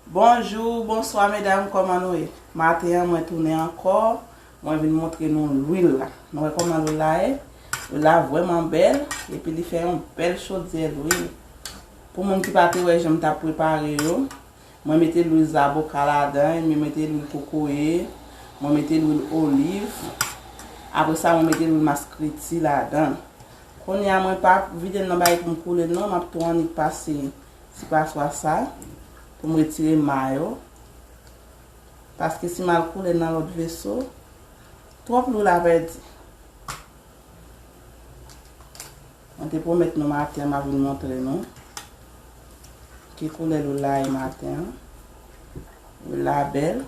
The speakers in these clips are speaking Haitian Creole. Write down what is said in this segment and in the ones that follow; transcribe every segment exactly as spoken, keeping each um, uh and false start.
Bonjou, bonswa medam, kòman nou ye? Maten an mwen tounen ankò, mwen vin montre nou lwil la. Nou wè kòman lwil la ye? Lwil la vrèman bèl, epi li fè yon bèl chodyè lwil. Pou moun ki pa te wè jan m t ap prepare yo, mwen mete lwil zaboka ladan, mwen mete lwil kokoye, mwen mete lwil oliv. Apre sa, mwen mete lwil maskreti ladan. Kounye a, mwen pa vide l nan bagay pou m koule l non, m ap tou annik pase ti paswa sa pou m retire ma yo. Paske si m al koule l nan lòt veso, twòp lwil la pèdi. Mwen te pwomèt nou maten an, m ap vin montre nou ki koulè lwil la ye maten an. Lwil la bèl.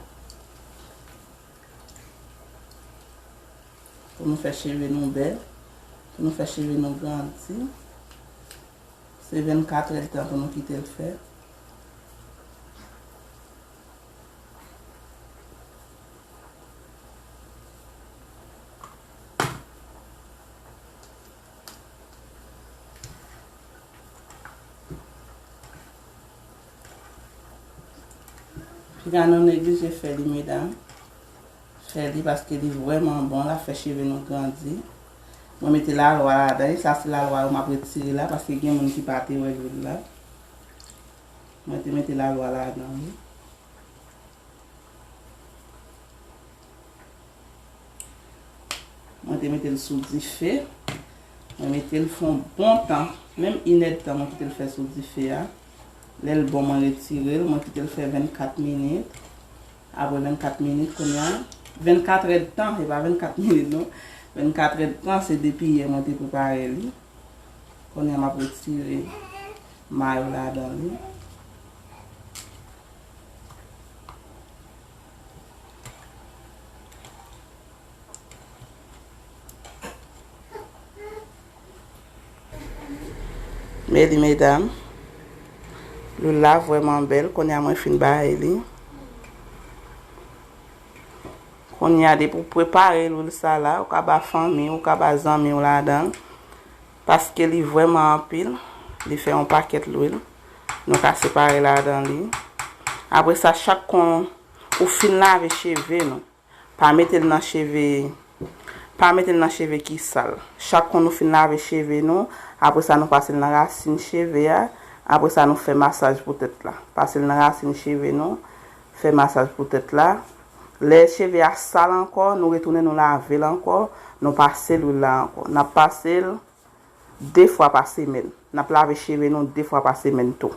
Pou nou fè cheve nou bèl, pou nou fè cheve nou grandi. Se vennkat èdtan pou nou kite l fè. Piga nou neglije fè li, medam. Fè li paske li vrèman bon, l ap fè cheve nou grandi. Mwen mete lalwa ladan, e sa se lalwa yo m ap retire la, paske gen moun ki pa te wè lwil la. Mwen te mete lalwa ladan, wi. Mwen te mete l sou dife. Mwen mete l fè yon bon tan. Menm inèdtan mwen kite l fè sou dife a. Lè l bon, mwen retire l. Mwen kite l fè vennkat minit. Apre vennkat minit, kounye a, vennkat èdtan, se pa vennkat minit non. Vennkat èdtan, se depi yè mwen te prepare li. Kounye a, m ap retire ma yo ladan li. Men li, medam. Lwil la vrèman bèl. Kounye a mwen fin bay li. Kounye a, depi w prepare lwil sa la, ou ka ba fanmi w, ou ka ba zanmi w ladan l. Paske li vrèman anpil. Li fè yon pakèt lwil. Nou ka separe ladan li. Apre sa, chak kon ou fin lave cheve nou, pa mete l nan cheve, pa mete l nan cheve ki sal. Chak kon nou fin lave cheve nou, apre sa nou pase l nan rasin cheve a, apre sa nou fè masaj pou tèt la. Pase l nan rasin cheve nou, fè masaj pou tèt la. Lè cheve a sal ankò, nou retounen nou lave l ankò, nou pase lwil la ankò. N ap pase l de fwa pa semèn. N ap lave cheve nou de fwa pa semèn tou.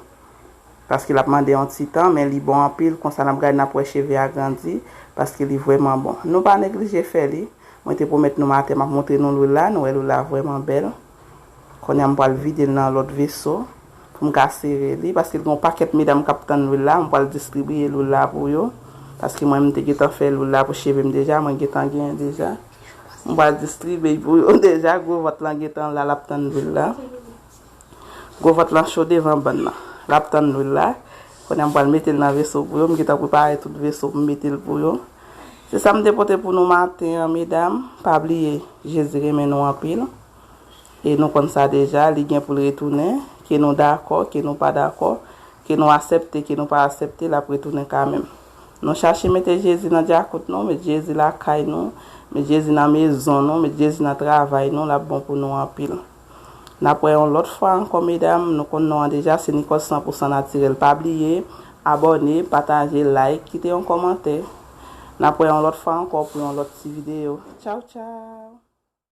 Paske l ap mande yon ti tan, men li bon anpil. Konsa n ap gade, n ap wè cheve a grandi, paske li vrèman bon. Nou pa neglije fè li. Mwen te pwomèt nou maten, m ap montre nou lwil la. Nou wè lwil la vrèman bèl. Kounye a, m pral vide l nan lòt veso pou m ka sere li, paske gen yon pakèt medam k ap tann lwil la. M pral distribiye lwil la pou yo, paske mwen, m te gentan fè lwil la pou cheve m deja. Mwen gentan genyen deja. M pral distribiye pou yo deja. Gwo vant lan gentan la, l ap tann lwil la. Gwo vant lan cho devan bann nan. L ap tann lwil la. Kounye a, m pral mete l nan veso pou yo. M gentan prepare tout veso pou m mete l pou yo. Se sa m te pote pou nou maten an, medam. Pa bliye, Jezi renmen nou anpil. E nou konn sa deja, li gen pou l retounen. Ke nou dakò, ke nou pa dakò, ke nou aksepte, ke nou pa aksepte, l ap retounen kanmenm. Nou chache mete Jezi nan djakout nou, met Jezi lakay nou, met Jezi nan mezon nou, met Jezi nan travay nou, l ap bon pou nou anpil. N ap wè yon lòt fwa ankò, medam. Nou konn non an deja, se Nicole san pou san natirèl. Pa bliye, abòne, pataje, like, kite yon kòmantè. N ap wè yon lòt fwa ankò pou yon lòt ti videyo. Tchaw, tchaw!